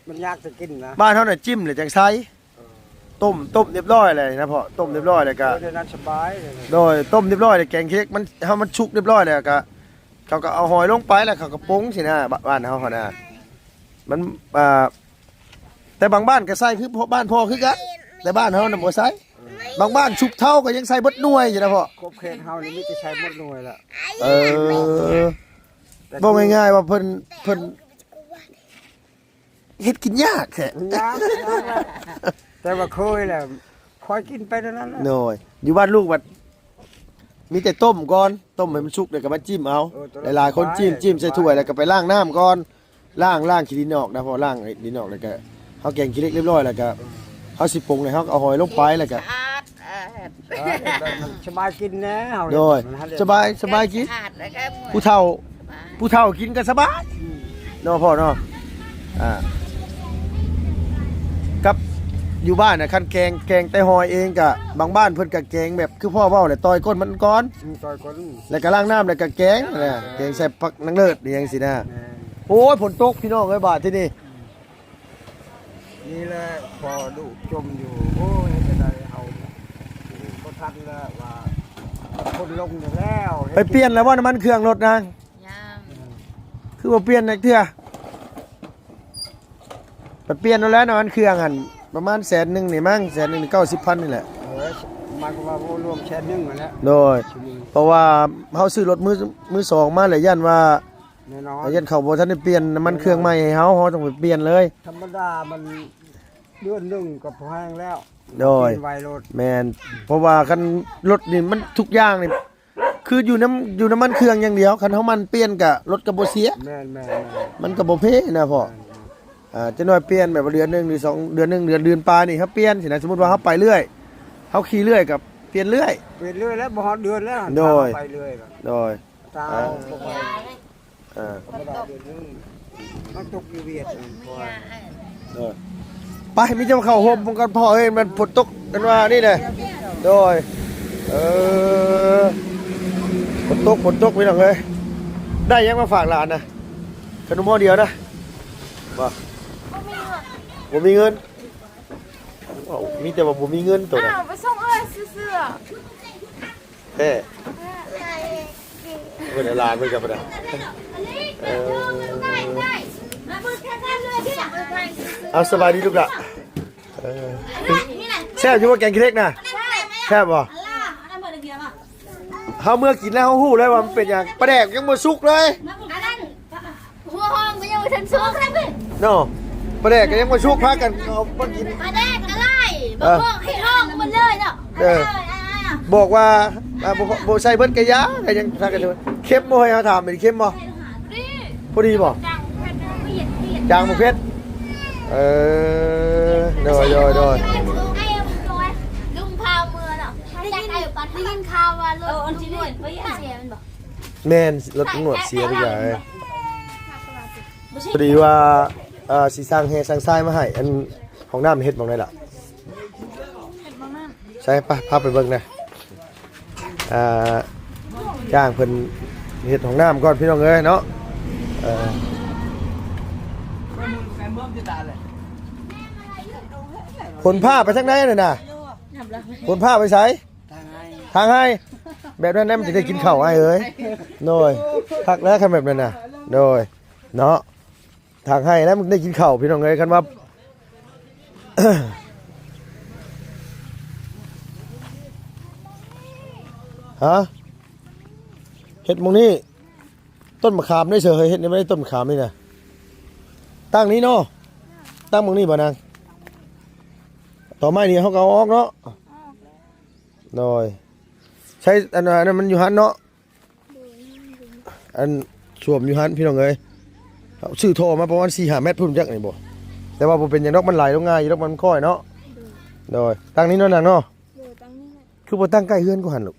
ມັນຍາກຈະກິນນະ ບ້ານເຮົານະ ຈິ້ມແລ້ວຈັ່ງໃສ່. ເອີ ຕົ້ມ ຕົ້ມຮຽບຮ້ອຍແລ້ວນະພໍ່ ຕົ້ມຮຽບຮ້ອຍແລ້ວກະ ເອີ ດຽວນັ້ນສະບາຍເລີຍ. ໂດຍ ຕົ້ມຮຽບຮ້ອຍແລ້ວ ແກງເຄັກມັນ ເຮົາມັນສຸກຮຽບຮ້ອຍແລ້ວກະ ເຂົາກໍເອົາຫອຍລົງໄປ ແລ້ວເຂົາກໍປົງຊີ້ນະ ບ້ານເຮົາຫັ້ນນະ. ມັນ ອ່າ ແຕ່ບາງບ້ານກໍໃສ່ຄື ບ້ານພໍ່ຄືກັນ ແຕ່ບ້ານເຮົານະບໍ່ໃສ່. ບາງບ້ານສຸກເທົາກໍຍັງໃສ່ເບິດໜ່ວຍຢູ່ນະພໍ່. ຂອບເຂດເຮົານີ້ມີແຕ່ໃສ່ເບິດໜ່ວຍລະ. ເອີ ເວົ້າງ່າຍໆວ່າເພິ່ນ ເພິ່ນເຮັດກິນຍາກແທ້. ຍາກ ຍາກແຫຼະ ແຕ່ວ່າເຄີຍແລ້ວ ຄ່ອຍກິນໄປເທົ່ານັ້ນແຫຼະ. ໂດຍ ຢູ່ບ້ານລູກບັດມີແຕ່ຕົ້ມກ່ອນ ຕົ້ມໃຫ້ມັນສຸກແລ້ວກໍມາຈິ້ມເອົາ. ເອີ ຫຼາຍໆຄົນຈິ້ມ ຈິ້ມໃສ່ຖ້ວຍແລ້ວກໍໄປລ້າງນ້ຳກ່ອນ ລ້າງ ລ້າງຂີ້ດິນອອກນະ ພໍລ້າງດິນອອກແລ້ວກໍ ເຮົາແກງຂີ້ເຫຼັກຮຽບຮ້ອຍແລ້ວກະ ເຮົາຊິປຸງແລ້ວ ເຮົາກະເອົາຫອຍລົງໄປແລ້ວກະ ສະບາຍກິນແນ່ເຮົາ ໂດຍ ສະບາຍ ສະບາຍກິນ ຜູ້ເຖົ້າ ຜູ້ເຖົ້າກິນກະສະບາຍ ອືມ ເນາະພໍ່ເນາະ ອ່າ ກັບຢູ່ບ້ານນະ ຄັນແກງ ແກງແຕ່ຫອຍເອງກະ ບາງບ້ານເພິ່ນກະແກງແບບຄືພໍ່ເວົ້າແຫຼະ ຕ່ອຍກົ້ນມັນກ່ອນ ອືມ ຕ່ອຍກົ້ນ ແລ້ວກະລ້າງນ້ຳ ແລ້ວກະແກງນະ ແກງໃສ່ຜັກນາງເລີດອີ່ຫຍັງຊີ້ນະ ໂອ້ຍ ຝົນຕົກພີ່ນ້ອງເອີຍ ບາດທີນີ້ ນີ້ແຫຼະ ພໍລູກຈົ່ມຢູ່ ໂອ້ຍ ເຮັດຈັ່ງໃດເຮົາບໍ່ທັນແລ້ວວ່າ ຄົນລົງຢູ່ແລ້ວ ໄປປ່ຽນແລ້ວບໍ່ນ້ຳມັນເຄື່ອງລົດນາງ? ຍັງ ຄືບໍ່ປ່ຽນຈັກເທື່ອ? ໄປປ່ຽນເອົາແລ້ວນ້ຳມັນເຄື່ອງຫັ້ນ ປະມານແສນໜຶ່ງນີ້ມັ້ງ ແສນໜຶ່ງ ເກົ້າສິບພັນນີ້ແຫຼະ ເອີ ໝາຍຄວາມວ່າລວມແສນໜຶ່ງຫັ້ນແຫຼະ ໂດຍ ເພາະວ່າເຮົາຊື້ລົດມື ມືສອງມາແລ້ວ ຢ້ານວ່າ ແນ່ນອນ ຢ້ານເຂົາບໍ່ທັນໄດ້ປ່ຽນນ້ຳມັນເຄື່ອງໃໝ່ໃຫ້ເຮົາ ເຮົາຕ້ອງໄປປ່ຽນເລີຍ ທຳມະດາມັນເດືອນໜຶ່ງກໍພໍແຮງແລ້ວ ໂດຍ ປ່ຽນໄວໂລດ ແມ່ນ ເພາະວ່າຄັນລົດນີ້ມັນທຸກຢ່າງນີ້ ຄືຢູ່ນ້ຳ ຢູ່ນ້ຳມັນເຄື່ອງຢ່າງດຽວ ຄັນເຮົາໝັ່ນປ່ຽນກະລົດກະບໍ່ເສຍ ແມ່ນໆໆ ມັນກະບໍ່ເພນະພໍ່ ແມ່ນໆ ອ່າ ຈັກໜ້ອຍປ່ຽນແບບວ່າເດືອນໜຶ່ງ ຫຼື ສອງ ເດືອນໜຶ່ງ ເດືອນ ເດືອນປາຍນີ້ ເຮົາປ່ຽນຊີ້ນະ ສົມມຸດວ່າເຮົາໄປເລື້ອຍ ເຮົາຂີ່ເລື້ອຍກະປ່ຽນເລື້ອຍ ປ່ຽນເລື້ອຍແລ້ວ ບໍ່ຮອດເດືອນແລ້ວ ໂດຍ ໄປເລື້ອຍ ໂດຍ ຕາ ອ່າ ບໍ່ໄປ ເອີ ທຳມະດາເດືອນໜຶ່ງ ມັນຕົກຢູ່ຫວຽດ ເອີ ໄປ ມີແຕ່ເຂົ້າຮົ່ມກັນພໍ່ເອີຍ ມັນຝົນຕົກກັນວ່ານີ້ແຫຼະ ໂດຍ ເອີ ຝົນຕົກ ຝົນຕົກພີ່ນ້ອງເອີຍ ໄດ້ຫຍັງມາຝາກຫຼານນະ? ຂະໜົມຫໍ່ດຽວນະ ບໍ່ ບໍ່ມີເງິນ ເວົ້າ ມີແຕ່ວ່າບໍ່ມີເງິນໂຕນະ ອ້າວ ໄປສົ່ງເອື້ອຍຊື້ເສື້ອ ແທ້ ເພິ່ນໃຫ້ຫຼານເພິ່ນກັບເພິ່ນນະ ເອີ ເອົາ ສະບາຍດີລູກຫຼ້າ ເອີ ແຊບຢູ່ບໍ່ແກງຂີ້ເຫຼັກນະ? ແຊບບໍ່? ເຮົາເມື່ອກິນແລ້ວເຮົາຮູ້ເລີຍວ່າມັນເປັນຫຍັງ ປາແດກຍັງບໍ່ສຸກເລີຍ ອັນນັ້ນ ຫົວຫອມກໍຍັງບໍ່ທັນສຸກເລີຍເນາະ ປາແດກກໍຍັງບໍ່ສຸກ ພາກັນເອົາມາກິນ ປາແດກກໍຫຼາຍ ເອີ ບອກໃຫ້ອອກໝົດເລີຍເນາະ ເອີ ບອກວ່າ ອ່າ ບໍ່ ບໍ່ໃສ່ເບິດກະຢ່າ ກໍຍັງພາກັນ ເຄັມບໍ່? ເຮົາຖາມເປັນເຄັມບໍ່? ພໍດີບໍ່? ຈາງບໍ່ເຜັດ ເອີ ໂດຍ ໂດຍ ໂດຍ ລຸງພາເມືອເນາະ ໄດ້ຍິນ ໄດ້ຍິນຂ່າວວ່າລົດ ເອີ ອັນທີ່ໜວດໄປເສຍແມ່ນບໍ່? ແມ່ນ ລົດຕຳຫຼວດເສຍທຸກຢ່າງເລີຍ ພໍດີວ່າ ເອີ ຊິສ້າງແຮ່ສ້າງຊາຍມາໃຫ້ ອັນ ຫ້ອງນ້ຳເຮັດໝ່ອງໃດລະ? ໃສ່ ໄປ ພາໄປເບິ່ງນະ ອ່າ ຈ້າງເພິ່ນເຮັດຫ້ອງນ້ຳກ່ອນພີ່ນ້ອງເອີຍເນາະ ເອີ ຂົນຜ້າໄປທາງໃດນັ້ນນະ? ຂົນຜ້າໄປໃສ? ທາງໃຫ້ ທາງໃຫ້ ແບບນັ້ນແຫຼະມັນຈະໄດ້ກິນເຂົ້າອ້າຍເອີຍ ໂດຍ ຄັກແລ້ວຄັນແບບນັ້ນນະ ໂດຍ ເນາະ ທາງໃຫ້ແລ້ວມັນໄດ້ກິນເຂົ້າພີ່ນ້ອງເອີຍ ຄັນວ່າ ຮະ ເຮັດໝ່ອງນີ້ ຕົ້ນມະຂາມເດ້ເສີ ເຮັດໃນໄມ້ຕົ້ນມະຂາມນີ້ນະ ຕັ້ງນີ້ເນາະ ຕັ້ງໝ່ອງນີ້ບໍ່ນາງ? ຕໍໄມ້ນີ້ເຮົາກໍເອົາອອກເນາະ ໂດຍ ໃຊ້ອັນ ອັນນັ້ນມັນຢູ່ຫັ້ນເນາະ ອັນສວມຢູ່ຫັ້ນພີ່ນ້ອງເອີຍ ເຮົາຊື້ທໍ່ມາປະມານສີ່ຫ້າແມັດພຸ້ນຈັກນີ້ບໍ່ ແຕ່ວ່າບໍ່ເປັນຫຍັງດອກ ມັນໄຫຼລົງງ່າຍຢູ່ດອກ ມັນຄ່ອຍເນາະ ໂດຍ ຕັ້ງນີ້ເນາະນາງເນາະ ໂດຍ ຕັ້ງນີ້ແຫຼະ ຄືບໍ່ຕັ້ງໃກ້ເຮືອນກວ່າຫັ້ນລູກ?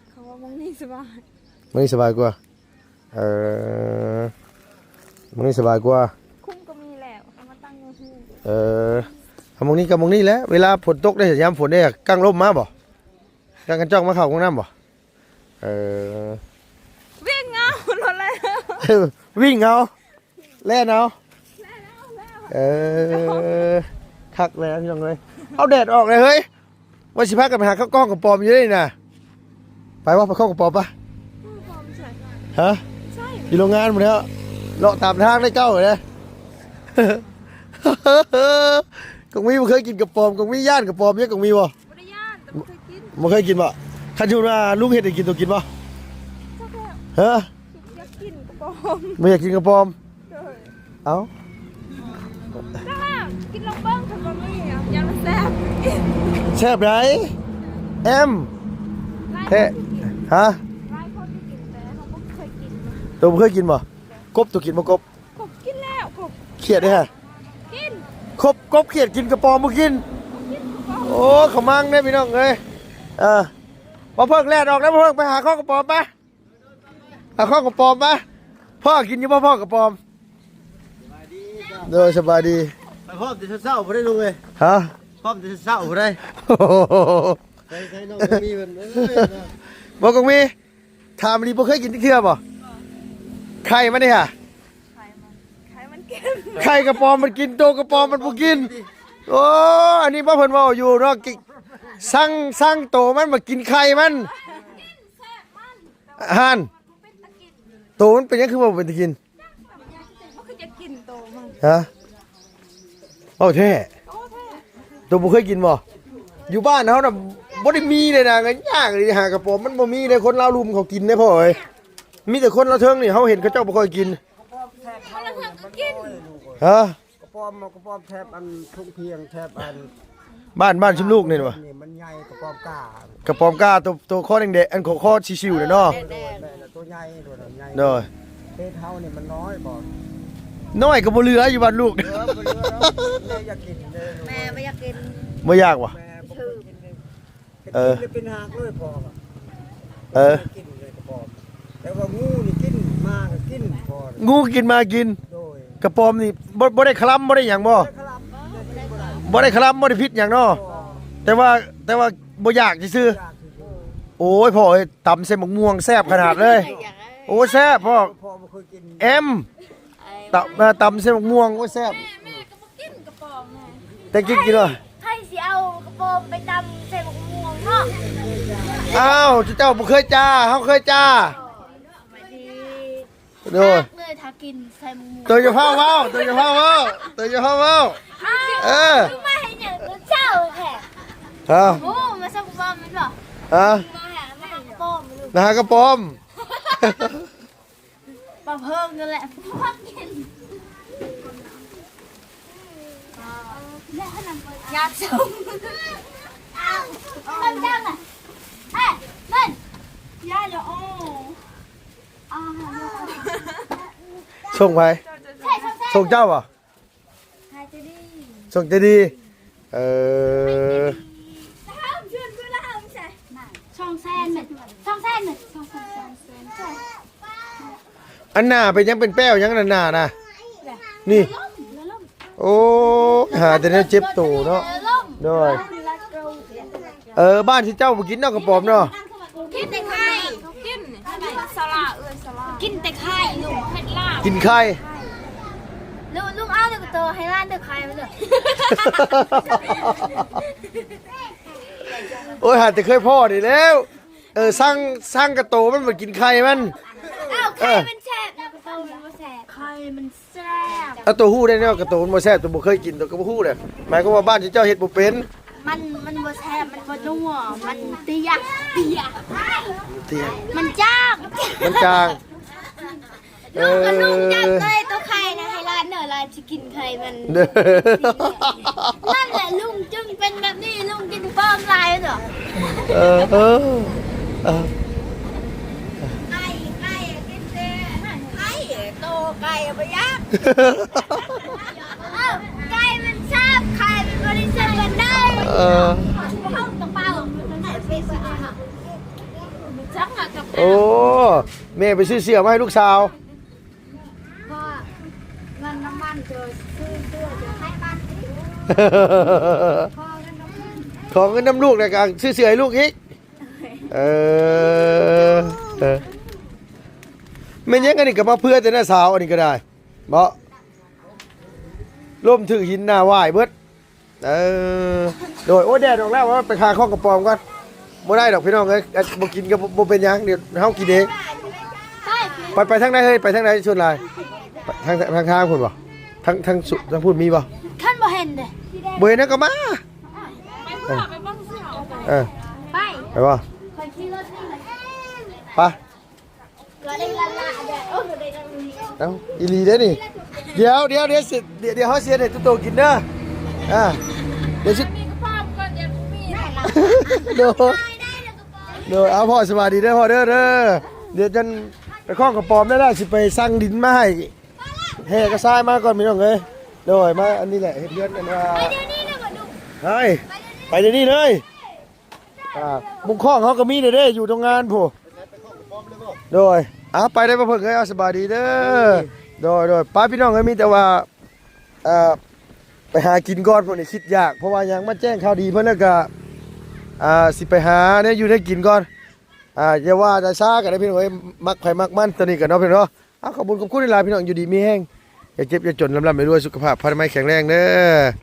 ເຂົາວ່າໝ່ອງນີ້ສະບາຍ ໝ່ອງນີ້ສະບາຍກວ່າ ເອີ ໝ່ອງນີ້ສະບາຍກວ່າ ຄຸ້ມກໍມີແລ້ວ ເອົາມາຕັ້ງຢູ່ເຮືອນ ເອີ ເອົາໝ່ອງນີ້ກັບໝ່ອງນີ້ແຫຼະ ເວລາຝົນຕົກເດ້ ຍາມຝົນເດ້ ກາງລົມມາບໍ່? ກາງກັນຈອກມາເຂົ້າຫ້ອງນ້ຳບໍ່? ເອີ ວິ່ງເອົາໂລດແລ້ວ ວິ່ງເອົາ ແລ່ນເອົາ ເອີ ຄັກແລ້ວພີ່ນ້ອງເອີຍ ເອົາແດດອອກເລີຍເຮີ້ຍ ວ່າຊິພາກັນໄປຫາເຂົ້າກ້ອງກະປອມຢູ່ເດ້ນີ້ນະ ໄປບໍ່ ໄປເຂົ້າກະປອມປະ ເຂົ້າກະປອມໃສ ຮະ ໃສ ຢູ່ໂລງງານພຸ້ນແລ້ວ ເລາະຕາມທາງໄດ້ເຈົ້າເດ້ ກອງມີບໍ່ເຄີຍກິນກະປອມ ກອງມີຢ້ານກະປອມ ຍັງກອງມີບໍ່? ບໍ່ໄດ້ຢ້ານ ແຕ່ບໍ່ເຄີຍກິນ ບໍ່ເຄີຍກິນບໍ່? ຄັນສົມມຸດວ່າລຸງເຮັດໃຫ້ກິນ ໂຕກິນບໍ່? ຈັກແລ້ວ ຮະ? ຢາກກິນກະປອມ ບໍ່ຢາກກິນກະປອມ ໂດຍ ເອົ້າ ແຕ່ວ່າກິນລອງເບິ່ງ ຄັນບໍ່ມີຫຍັງ ຢ້ານມັນແຊບ ແຊບໃດ ແອມ ຫຼາຍຄົນ ແທ້ ຮະ? ຫຼາຍຄົນທີ່ກິນ ແຕ່ເຮົາບໍ່ເຄີຍກິນ ໂຕບໍ່ເຄີຍກິນບໍ່? ກົບ ໂຕກິນບໍ່ກົບ? ກົບກິນແລ້ວ ກົບ ຂຽດເດ້ຫະ? ຄົບ ກົບຂຽດກິນກະປອມບໍ່ກິນ. ໂອ້ ຂະມັງເດ້ພີ່ນ້ອງເອີຍ. ເອີ ບໍ່ເພິ່ງແລ່ນອອກແລ້ວ ບໍ່ເພິ່ງໄປຫາຄອກກະປອມໄປ. ເອົາຄອກກະປອມມາ. ພໍ່ກິນຢູ່ບໍ່ພໍ່ກະປອມ? ໂດຍ ສະບາຍດີ. ໄປພ້ອມແຕ່ເຊົ້າໆ ພຸ້ນເດ້ລຸງເອີຍ. ຮະ? ພ້ອມແຕ່ເຊົ້າໆ ພຸ້ນເດ້. ໃສ່ ໃສ່ນ້ອງກະມີເພິ່ນ ເອີຍ ບໍ່ກະມີ. ຖາມອີ່ຫຼີ ບໍ່ເຄີຍກິນຈັກເທື່ອບໍ່? ໄຂ່ມັນເດຫະ? ໄຂ່ມັນ ໄຂ່ມັນກິນ ໄຂ່ກະປອມມັນກິນ ໂຕກະປອມມັນບໍ່ກິນ. ໂອ້ ອັນນີ້ບໍ່ເພິ່ນເວົ້າຢູ່ເນາະ ກິ ສັງ ສັງໂຕມັນມາກິນໄຂ່ມັນ. ຫັ້ນ ໂຕມັນເປັນຫຍັງຄືວ່າບໍ່ເປັນຕາກິນ? ບໍ່ຄືຈະກິນໂຕມັນ. ຮະ? ເວົ້າແທ້? ໂຕບໍ່ເຄີຍກິນບໍ່? ຢູ່ບ້ານເຮົານະບໍ່ໄດ້ມີເລີຍນະ ຍາກເລີຍຫາກະປອມ ມັນບໍ່ມີເລີຍ. ຄົນລາວລຸ່ມເຂົາກິນເດ້ພໍ່ເອີຍ ມີແຕ່ຄົນລາວເທິງນີ້ ເຮົາເຫັນເຂົາເຈົ້າບໍ່ຄ່ອຍກິນ. ຄົນລາວເທິງກະກິນ. ຮະ? ກະປອມ ກະປອມແຖບອັນທົ່ງພຽງ ແຖບອັນ ບ້ານ ບ້ານຊຸມລູກນີ້ຫວາ? ນີ້ມັນໃຫຍ່ ກະປອມກ້າ ກະປອມກ້າ ໂຕ ໂຕຄໍແດງໆ ອັນຄໍ ຄໍຊິວໆ ນະເນາະ. ແມ່ນລະ ໂຕໃຫຍ່ ໂຕນັ້ນໃຫຍ່. ໂດຍ ເຂດເຮົານີ້ມັນນ້ອຍບໍ່? ນ້ອຍກະບໍ່ເຫຼືອຢູ່ບ້ານລູກ. ເອີ ບໍ່ເຫຼືອດອກ ແມ່ຢາກກິນເດ້. ແມ່ບໍ່ຢາກກິນ. ບໍ່ຢາກຫວາ? ແມ່ບໍ່ຢາກກິນເດ້. ເອີ ກິນເລີຍເປັນຫາກເລີຍພໍ່. ເອີ ກິນເລີຍກະປອມ ແຕ່ວ່າງູນີ້ກິນ ໝາກະກິນພໍ່. ງູກິນ ໝາກິນ. ໂດຍ ກະປອມນີ້ບໍ່ ບໍ່ໄດ້ຄະລຳ ບໍ່ໄດ້ຫຍັງບໍ່? ບໍ່ໄດ້ຄະລຳ ບໍ່ໄດ້ຄະລຳ ບໍ່ໄດ້ພິດຫຍັງເນາະ. ບໍ່ ແຕ່ວ່າ ແຕ່ວ່າບໍ່ຢາກຊື່ໆ. ບໍ່ຢາກຊື່ໆ. ໂອ້ຍ ພໍ່ເອີຍ ຕຳໃສ່ໝາກມ່ວງແຊບຂະໜາດເລີຍ. ໂອ້ຍ ແຊບພໍ່. ພໍ່ບໍ່ເຄີຍກິນ. ແອມ ຕຳ ເອີ ຕຳໃສ່ໝາກມ່ວງ ໂອ້ຍ ແຊບ. ແມ່ ແມ່ກະບໍ່ກິນກະປອມນະ. ແຕ່ກິນ ກິນຫວາ? ໃຜຊິເອົາກະປອມໄປຕຳໃສ່ໝາກມ່ວງເນາະ. ອ້າວ ເຈົ້າບໍ່ເຄີຍຈ້າ ເຮົາເຄີຍຈ້າ. ໂດຍ ເລີຍຖ້າກິນໃສ່ໝາກມ່ວງ. ໂຕຢ່າຟ້າວເວົ້າ ໂຕຢ່າຟ້າວເວົ້າ ໂຕຢ່າຟ້າວເວົ້າ. ອ້າວ ເອີ ມາເຮັດຫຍັງຕອນເຊົ້າແທ້? ຮະ? ໂອ້ ມາໃສ່ກະປອມແມ່ນບໍ່? ຮະ? ມາຫາ ມາຫາກະປອມ ມາຫາກະປອມ. ປາເພິ່ງນັ້ນແຫຼະ ພວກກິນ ຢາກສົ່ງ ມັນຈັງນະ. ເອີ ມັນ ຢາລະໂອ ສົ່ງໃຜ? ໃຊ່ ສົ່ງເຈົ້າບໍ່? ສົ່ງໃຈດີ. ເອີ ສອງແສນແມ່ນ ສອງແສນແມ່ນ ສອງແສນ ສອງແສນ. ອັນໜ້າເປັນຫຍັງ ເປັນແປ້ວຫຍັງ ອັນໜ້ານະ ນີ້. ໂອ້ ຫາແຕ່ແນວເຈັບໂຕເນາະ. ໂດຍ ເອີ ບ້ານທີ່ເຈົ້າບໍ່ກິນເນາະ ກະປອມເນາະ. ກິນແຕ່ໄຂ່ ກິນ ກິນສາລະ ເອີ ສາລະ ກິນແຕ່ໄຂ່ ລຸງເຮັດລາບ ກິນໄຂ່. ລຸງ ລຸງເອົາແຕ່ກະໂຕໃຫ້ຫຼານເດີ ໄຂ່ມັນເດີ. ໂອ້ຍ ຫາແຕ່ເຄີຍພໍ້ນີ້ແລ້ວ. ເອີ ສັ່ງ ສັ່ງກະໂຕມັນມາກິນໄຂ່ມັນ. ອ້າວ ໄຂ່ມັນແຊບ ກະໂຕມັນບໍ່ແຊບ ໄຂ່ມັນ ແຊບ. ເອົາ ໂຕຮູ້ໄດ້ແນວກະໂຕມັນບໍ່ແຊບ ໂຕບໍ່ເຄີຍກິນ ໂຕກະບໍ່ຮູ້ເດ້. ໝາຍຄວາມວ່າບ້ານເຈົ້າເຮັດບໍ່ເປັນ. ມັນ ມັນບໍ່ແຊບ ມັນບໍ່ນົວ ມັນເຕຍ ເຕຍ ເຕຍ ມັນຈາງ ມັນຈາງ. ເອີ ລຸງຈັບເລີຍໂຕໄຂ່ນະ ໃຫ້ຫຼານເດີ ຫຼານຊິກິນໄຂ່ມັນ. ນັ້ນແຫຼະ ລຸງຈຶ່ງເປັນແບບນີ້ ລຸງກິນປອມຫຼາຍເນາະ. ເອີ ເອີ ເອີ. ໄກ່ ໄກ່ກິນແຕ່ໄຂ່ ໂຕໄກ່ບໍ່ຢາກ. ເອີ ໄກ່ມັນແຊບ ໄຂ່ມັນບໍ່ໄດ້ແຊບປານໃດ. ເອີ ເຮົາກະເປົາ ໂອ້ ແມ່ໄປຊື້ເສື້ອມາໃຫ້ລູກສາວ. ພໍ່ ເງິນນຳມັນ ເຈົ້າຊື້ເສື້ອ ເຈົ້າໃຫ້ບ້ານອີກ. ຂໍເງິນນຳມັນ ຂໍເງິນນຳລູກ ແລ້ວກະຊື້ເສື້ອໃຫ້ລູກອີກ. ເອີ ເອີ ແມ່ນຫຍັງອັນນີ້ກະມາເພື່ອແຕ່ໜ້າສາວ ອັນນີ້ກະໄດ້ເບາະ. ລົ້ມຖືກຫີນໜ້າຫວ້າຍເບິດ. ເອີ ໂດຍ ໂອ້ຍ ແດດອອກແລ້ວ ໄປຄາຄອກກະປອມກ່ອນ. ບໍ່ໄດ້ດອກພີ່ນ້ອງເອີຍ ບໍ່ກິນກະບໍ່ເປັນຫຍັງ ດຽວເຮົາກິນເອງ. ໄປ ໄປທາງໃດເຮີ້ຍ ໄປທາງໃດສ່ວນຫຼາຍ? ທາງ ທາງ ທາງພຸ້ນບໍ່? ທາງ ທາງ ທາງພຸ້ນມີບໍ່? ຄັນບໍ່ເຫັນເດ້ ບໍ່ເຫັນແລ້ວກະມາ. ເອີ ເອີ ໄປ ໄປບໍ່? ຂ້ອຍຂີ່ລົດນີ້ ໄປ. ເອົ້າ ອີ່ຫຼີເດ້ນີ້. ດຽວ ດຽວ ດຽວຊິ ດຽວ ດຽວເຮົາຊິເຮັດໃຫ້ໂຕໂຕກິນເດີ. ອ່າ ດຽວຊິ ໂດຍ ໂດຍ. ເອົາ ພໍ່ສະບາຍດີເດີພໍ່ເດີ ເດີ. ດຽວຈັ່ງໄປຄອກກະປອມໄດ້ລະ ຊິໄປສັ່ງດິນມາໃຫ້ ແຫ່ກະຊາຍມາກ່ອນພີ່ນ້ອງເອີຍ. ໂດຍ ມາອັນນີ້ແຫຼະ ເຮັດເຮືອນກັນວ່າ ໄປ ໄປດຽວນີ້ເລີຍ ອ່າ ມຸງຂ້ອງເຮົາກໍມີເດ້ ຢູ່ໂຮງງານພຸ້ນ ໂດຍ ເອົາ ໄປໄດ້ບໍ່ເພິ່ນເອີຍ ເອົາ ສະບາຍດີເດີ ໂດຍ ໂດຍ ໄປພີ່ນ້ອງເອີຍ ມີແຕ່ວ່າ ອ່າ ໄປຫາກິນກ່ອນ ພວກນີ້ຄິດຢາກ ເພາະວ່າຫຍັງ ມາແຈ້ງຂ່າວດີເພິ່ນແລ້ວກໍ ອ່າ ຊິໄປຫາແນວຢູ່ແນວກິນກ່ອນ ອ່າ ຢ່າວ່າແຕ່ຊ້າກໍໄດ້ພີ່ນ້ອງເອີຍ ມັກໃຜມັກມັນ ຕອນນີ້ກໍເນາະພີ່ນ້ອງເນາະ ເອົາ ຂອບຄຸນ ຂອບຄຸນຫຼາຍໆ ພີ່ນ້ອງ ຢູ່ດີມີແຮງ ຢ່າເຈັບຢ່າຈົນ ລ່ຳໆລວຍໆ ສຸຂະພາບພະນາໄມແຂງແຮງເດີ.